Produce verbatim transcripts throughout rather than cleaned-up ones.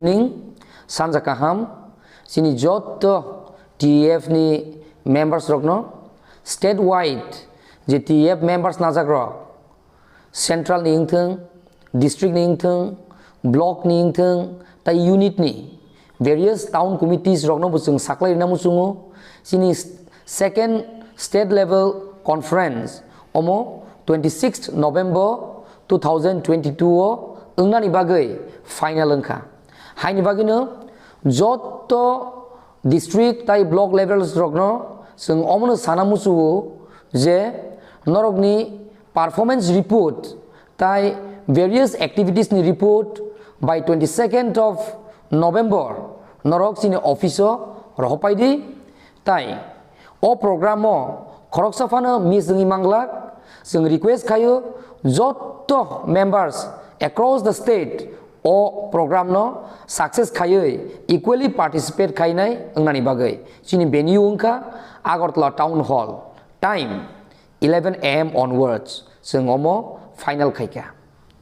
Ning sanja kaham, chini jotto T E F ni members rokno, state wide je T E F members najak rok, central ni wngthung, district ni wngthung, block ni wngthung, tai unit ni various town committees rokno bo chwng saklai rina muchungo. Chini second state level conference omo twenty sixth November two thousand twenty-two o wngnani bagwi final wngkha. Haini bagwino jotto district tai block levels rokno chwng omono sana muchugo je norokni performance report tai various activities ni report by twenty-second of November norok chini office o rohopai di. Tai o program o khoroksa phano miss wngwi manglak. Chwng request khaio jotto members across the state o program no success khaiwi equally participate khainai wngnani bagwi. Chini venue wngkha Agartala Town Hall. Time eleven A M onwards chwng omo final khaikha.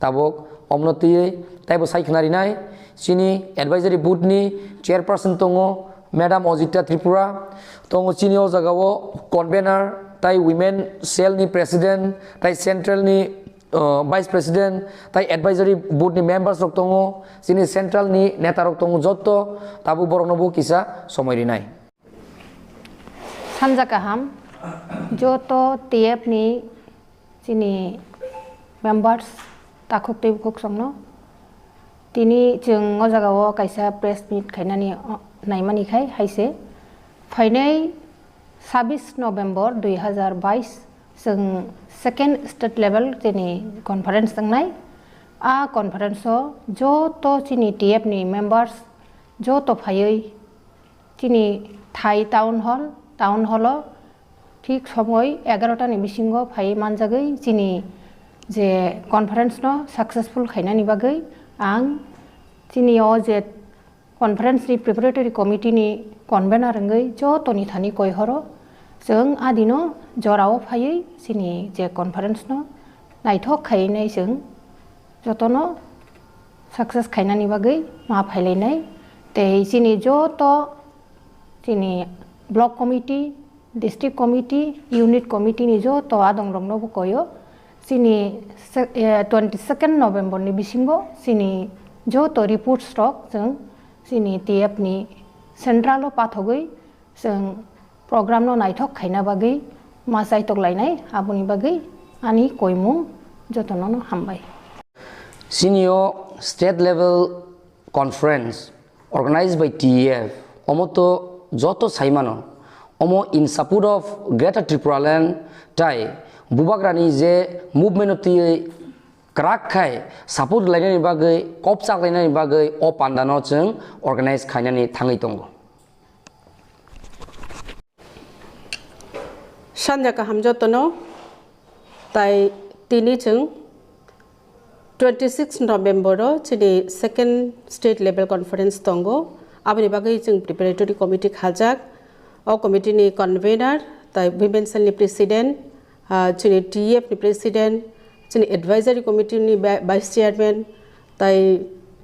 Tabuk omno twiwi taibo sai khna rinai chini advisory board ni chairperson tongo Madam Ojita Tripura, tongo chini o jaga o convener tai women cell ni president tai central ni, uh, vice president tai advisory board ni members rok tongo, chini central ni neta rok tongo, jotto tabuk borok no bo kisa somoi rinai. Sanja kaham, joto T F ni chini members takhuk tei bukhuk songno. Tini chwng o jaga o kaisa press meet khainani, o, naimani khai hai se. Phainai sabis November dui hazar bais chwng second state level chini conference wngnai. A conference o joto chini T F ni members joto phaiwi chini thai town hall, town hall o thik somoi egarota ni bisingo phaiwi manjagwi chini je conference no successful khainani bagwi ang chini o je conference ni preparatory committee ni convener wngwi joto ni thani koi horo chwng a dino jorao phaiwi chini je conference no naithok khaiwi nai chwng jotono success khainani bagwi ma phailainai. Tei chini joto chini block committee, district committee, unit committee ni joto adongrokno bo koyo. Chini se-, eh, twenty second November ni bisingo chini joto reports rok chwng chini T F ni central o pathogwi chwng program no naithok khaina bagwi ma chaitok lainai, aboni bagwi ani koimung jotono no hambai. Chini o state level conference organized by T E F, omo to joto saimano, omo in support of Greater Tripura Land tai Bubagrani je movement o twiwi kwrak khai support lainani bagwi, kopchak lainani bagwi o pandano chwng organize khainani thangwi tongo. Sanja kaham jotono, tai tini chwng twenty six November o chini second state level conference tongo. Aboni bagwi chwng preparatory committee khajak. O committee ni convener tai women cell ni president, ah, chini T F ni president, chini advisory committee ni ba-, vice chairman, tai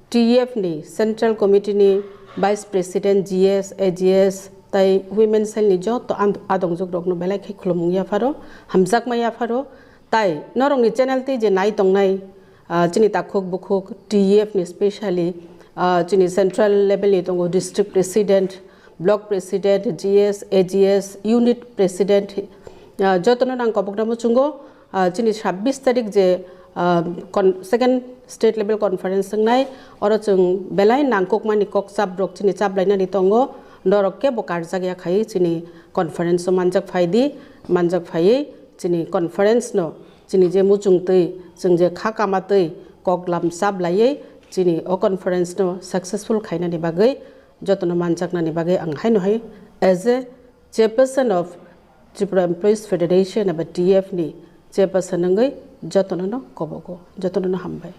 T F ni central committee ni vice president, G S, A G S, tai women cell ni joto an-, adongjwk rokno belai khe khulumung yapharo, hamjakma yapharo, tai norokni channel tei je nai tongnai, ah, chini takhuk bukhuk T F ni specially, ah, chini central level ni tongo district president, block president, G S, A G S, unit president, ah, jotono nang kobokna muchungo, ah, chini sabbish tarik je, ah, con-, second state level conference wngnai, oro chwng belai nangkukmani kok chap rok chini chap lainani tongo, norok kebo karjak ya khai chini conference o manjak phai di, manjak phaiwi chini conference no chini je muchung twi, chwng je kha kama twi kok lam chap laiwi chini o conference no successful khainani bagwi jotono manjaknani bagwi ang haino hai as a chairperson of Tripura Employees Federation eba T F ni chairperson wngwi jotono no kobogo, jotono no hambai.